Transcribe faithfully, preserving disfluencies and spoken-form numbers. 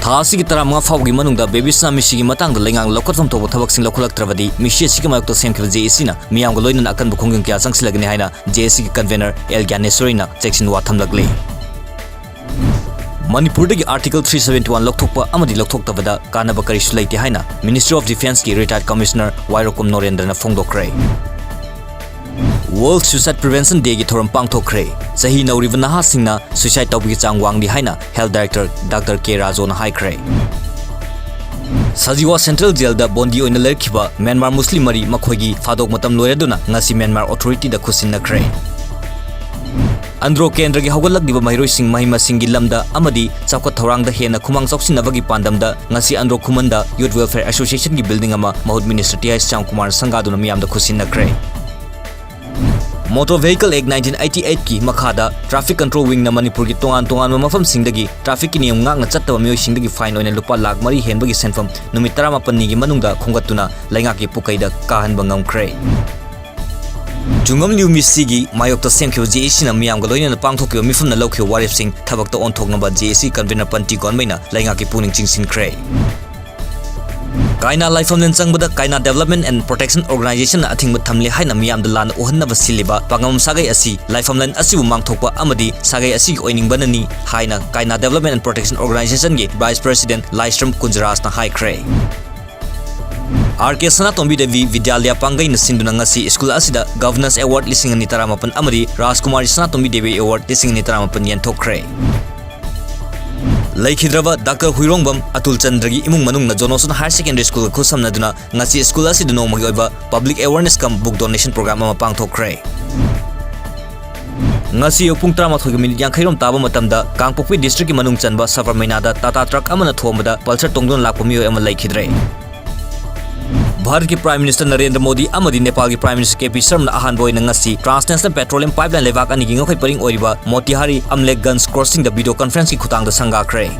ꯊꯥ ꯑꯁꯤꯒꯤ ꯇꯔꯥꯃꯉꯥ ꯐꯥꯎꯕꯒꯤ ꯃꯅꯨꯡꯗ ꯕꯦꯕꯤꯁꯅꯥ ꯃꯤꯁꯤꯒꯤ ꯃꯇꯥꯡꯗ ꯂꯩꯉꯥꯛꯅ ꯂꯧꯈꯠꯐꯝ ꯊꯣꯛꯄ ꯊꯕꯛꯁꯤꯡ ꯂꯧꯈꯠꯂꯛꯇ꯭ꯔꯕꯗꯤ ꯃꯤꯁꯤ ꯑꯁꯤꯒꯤ ꯃꯥꯌꯣꯛꯇ ꯁꯦꯝꯈꯤꯕ ꯖꯦ ꯑꯦ ꯁꯤꯅ ꯃꯤꯌꯥꯝꯒ ꯂꯣꯏꯅꯅ ꯑꯀꯟꯕ ꯈꯣꯡꯖꯪ ꯀꯌꯥ ꯆꯪꯁꯤꯜꯂꯒꯅꯤ ꯍꯥꯏꯅ ꯖꯦ ꯑꯦ ꯁꯤꯒꯤ convener ꯑꯦꯜ ꯒ꯭ꯌꯥꯅꯦꯁ꯭ꯋꯔꯤꯅ ꯆꯦꯛꯁꯤꯟ ꯋꯥ ꯊꯝꯂꯛꯂꯤ꯫ ꯃꯅꯤꯄꯨꯔꯗꯒꯤ Article three seventy one ꯂꯧꯊꯣꯛꯄ ꯑꯃꯗꯤ ꯂꯧꯊꯣꯛꯇꯕꯗ ꯀꯥꯟꯅꯕ ꯀꯔꯤꯁꯨ ꯂꯩꯇꯦ ꯍꯥꯏꯅ Ministry of Defenceꯀꯤ retired commissioner ꯋꯥꯏꯔꯣꯛꯀꯣꯝ ꯅꯣꯔꯦꯟꯗ꯭ꯔꯅ ꯐꯣꯡꯗꯣꯛꯈ꯭ꯔꯦ꯫ World Suicide Prevention Dayꯒꯤ ꯊꯧꯔꯝ ꯄꯥꯡꯊꯣꯛꯈ꯭ꯔꯦ꯫ ꯆꯍꯤ ꯅꯧꯔꯤꯕ ꯅꯍꯥꯁꯤꯡꯅ suicide ꯇꯧꯕꯒꯤ ꯆꯥꯡ ꯋꯥꯡꯂꯤ ꯍꯥꯏꯅ Health Director Doctor K ꯔꯥꯖꯣꯅ ꯍꯥꯏꯈ꯭ꯔꯦ꯫ ꯁꯖꯤꯋꯥ Central Jailꯗ ꯕꯣꯟꯗꯤ ꯑꯣꯏꯅ ꯂꯩꯔꯛꯈꯤꯕ ꯃ꯭ꯌꯥꯟꯃꯥꯔ ꯃꯨꯁꯂꯤꯝ ꯃꯔꯤ ꯃꯈꯣꯏꯒꯤ ꯐꯥꯗꯣꯛ ꯃꯇꯝ ꯂꯣꯏꯔꯗꯨꯅ ꯉꯁꯤ ꯃ꯭ꯌꯥꯟꯃꯥꯔ authorityꯗ ꯈꯨꯠꯁꯤꯟꯅꯈ꯭ꯔꯦ꯫ ꯑꯟꯗ꯭ꯔꯣ ꯀꯦꯟꯗ꯭ꯔꯒꯤ ꯍꯧꯒꯠꯂꯛꯂꯤꯕ ꯃꯍꯩꯔꯣꯏꯁꯤꯡ ꯃꯍꯩ ꯃꯁꯤꯡꯒꯤ ꯂꯝꯗ ꯑꯃꯗꯤ ꯆꯥꯎꯈꯠ ꯊꯧꯔꯥꯡꯗ ꯍꯦꯟꯅ ꯈꯨꯃꯥꯡ ꯆꯥꯎꯁꯤꯟꯅꯕꯒꯤ ꯄꯥꯟꯗꯝꯗ ꯉꯁꯤ ꯑꯟꯗ꯭ꯔꯣ ꯈꯨꯃꯟꯗ Youth Welfare Associationꯒꯤ building ꯑꯃ ꯃꯍꯨꯠ Minister ꯇꯤ ꯑꯥꯏ ꯁ꯭ꯌꯥꯝꯀꯨꯃꯥꯔ ꯁꯪꯒꯥꯗꯨꯅ ꯃꯤꯌꯥꯝꯗ ꯈꯨꯠꯁꯤꯟꯅꯈ꯭ꯔꯦ꯫ Motor Vehicle Act nineteen eighty eightꯀꯤ ꯃꯈꯥꯗ Traffic Control Wingꯅ ꯃꯅꯤꯄꯨꯔꯒꯤ ꯇꯣꯉꯥꯟ ꯇꯣꯉꯥꯟꯕ ꯃꯐꯝꯁꯤꯡꯗꯒꯤ trafficꯀꯤ ꯅꯤꯌꯝ ꯉꯥꯛꯅ ꯆꯠꯇꯕ ꯃꯤꯑꯣꯏꯁꯤꯡꯗꯒꯤ fine ꯑꯣꯏꯅ ꯂꯨꯄꯥ ꯂꯥꯈ ꯃꯔꯤ ꯍꯦꯟꯕꯒꯤ ꯁꯦꯟꯐꯝ ꯅꯨꯃꯤꯠ ꯇꯔꯥꯃꯥꯄꯟꯅꯤꯒꯤ ꯃꯅꯨꯡꯗ ꯈꯣꯝꯒꯠꯇꯨꯅ ꯂꯩꯉꯥꯛꯀꯤ ꯄꯨꯀꯩꯗ ꯀꯥꯍꯟꯕ ꯉꯝꯈ꯭ꯔꯦ꯫ ꯆꯨꯡꯉꯝꯂꯤꯌꯨ ꯃꯤꯁꯤꯒꯤ ꯃꯥꯌꯣꯛꯇ ꯁꯦꯝꯈꯤꯕ ꯖꯦ ꯑꯦ ꯁꯤꯅ ꯃꯤꯌꯥꯝꯒ ꯂꯣꯏꯅꯅ ꯄꯥꯡꯊꯣꯛꯈꯤꯕ ꯃꯤꯐꯝꯅ ꯂꯧꯈꯤꯕ ꯋꯥꯔꯦꯞꯁꯤꯡ ꯊꯕꯛꯇ ꯑꯣꯟꯊꯣꯛꯅꯕ ꯖꯦ ꯑꯦ ꯁꯤ convener ꯄꯟꯇꯤ ꯒꯣꯟꯃꯩꯅ ꯂꯩꯉꯥꯛꯀꯤ ꯄꯨꯛꯅꯤꯡ ꯆꯤꯡꯁꯤꯟꯈ꯭ꯔꯦ꯫ ꯀꯥꯏꯅꯥ ꯂꯥꯏꯐꯝꯂꯦꯟ ꯆꯪꯕꯗ Kaina Development and Protection Organizationꯅ ꯑꯊꯤꯡꯕ ꯊꯝꯂꯦ ꯍꯥꯏꯅ ꯃꯤꯌꯥꯝꯗ ꯂꯥꯟꯅ ꯎꯍꯟꯅꯕ ꯁꯤꯜꯂꯤꯕ ꯄꯥꯉꯝ ꯁꯥꯒꯩ ꯑꯁꯤ ꯂꯥꯏꯐꯝꯂꯦꯟ ꯑꯁꯤꯕꯨ ꯃꯥꯡꯊꯣꯛꯄ ꯑꯃꯗꯤ ꯁꯥꯒꯩ ꯑꯁꯤꯒꯤ ꯑꯣꯏꯅꯤꯡꯕꯅꯅꯤ ꯍꯥꯏꯅ Kaina Development and Protection Organizationꯒꯤ Vice President ꯂꯥꯏꯁ꯭ꯔꯝ ꯀꯨꯟꯖꯔꯥꯖꯅ ꯍꯥꯏꯈ꯭ꯔꯦ꯫ ꯑꯥꯔ ꯀꯦ ꯁꯅꯥꯇꯣꯝꯕꯤ ꯗꯦꯕꯤ ꯕꯤꯗ꯭ꯌꯥꯂꯌ ꯄꯥꯡꯒꯩꯅ ꯁꯤꯟꯗꯨꯅ ꯉꯁꯤ ꯁ꯭ꯀꯨꯜ ꯑꯁꯤꯗ Governor's Award ꯂꯤꯁꯤꯡ ꯑꯅꯤ ꯇꯔꯥꯃꯥꯄꯟ ꯑꯃꯗꯤ ꯔꯥꯖꯀꯨꯃꯥꯔꯤ ꯁꯅꯥꯇꯣꯝꯕꯤ ꯗꯦꯕꯤ Award ꯂꯤꯁꯤꯡ ꯑꯅꯤ ꯇꯔꯥꯃꯥꯄꯟ ꯌꯦꯟꯊꯣꯛꯈ꯭ꯔꯦ꯫ ꯂꯩꯈꯤꯗ꯭ꯔꯕ ꯗꯥꯛꯇꯔ ꯍꯨꯏꯔꯣꯡꯕꯝ ꯑꯇꯨꯜ ꯆꯟꯗ꯭ꯔꯒꯤ ꯏꯃꯨꯡ ꯃꯅꯨꯡꯅ ꯖꯣꯟꯁꯟ Higher Secondary Schoolꯒ ꯈꯨꯠꯁꯝꯅꯗꯨꯅ ꯉꯁꯤ ꯁ꯭ꯀꯨꯜ ꯑꯁꯤꯗ ꯅꯣꯡꯃꯒꯤ ꯑꯣꯏꯕ Public Awareness cum Book Donation Program ꯑꯃ ꯄꯥꯡꯊꯣꯛꯈ꯭ꯔꯦ꯫ ꯉꯁꯤ ꯑꯌꯨꯛ ꯄꯨꯡ ꯇꯔꯥꯃꯥꯊꯣꯏꯒ ꯃꯤꯅꯤꯠ ꯌꯥꯡꯈꯩꯔꯣꯝ ꯇꯥꯕ ꯃꯇꯝꯗ ꯀꯥꯡꯄꯣꯛꯄꯤ districtꯀꯤ ꯃꯅꯨꯡ ꯆꯟꯕ ꯁꯕꯔꯃꯩꯅꯥꯗ ꯇꯥꯇꯥ ꯇ꯭ꯔꯛ ꯑꯃꯅ ꯊꯣꯝꯕꯗ ꯄꯜꯁꯔ ꯇꯣꯡꯗꯨꯅ ꯂꯥꯛꯄ ꯃꯤꯑꯣꯏ ꯑꯃ ꯂꯩꯈꯤꯗ꯭ꯔꯦ꯫ ꯚꯥꯔꯠꯀꯤ Prime Minister ꯅꯔꯦꯟꯗ꯭ꯔ ꯃꯣꯗꯤ ꯑꯃꯗꯤ ꯅꯦꯄꯥꯜꯒꯤ Prime Minister ꯀꯦ ꯄꯤ ꯁꯔꯃꯅ ꯑꯍꯥꯟꯕ ꯑꯣꯏꯅ ꯉꯁꯤ Transnational Petroleum Pipeline ꯂꯩꯕꯥꯛ ꯑꯅꯤꯒꯤ ꯉꯧꯈꯩ ꯄꯔꯤꯡ ꯑꯣꯏꯔꯤꯕ ꯃꯣꯇꯤꯍꯥꯔꯤ ꯑꯝꯂꯦꯛꯒꯟꯖ crossingꯗ video conferenceꯀꯤ ꯈꯨꯊꯥꯡꯗ ꯁꯪꯒꯥꯈ꯭ꯔꯦ꯫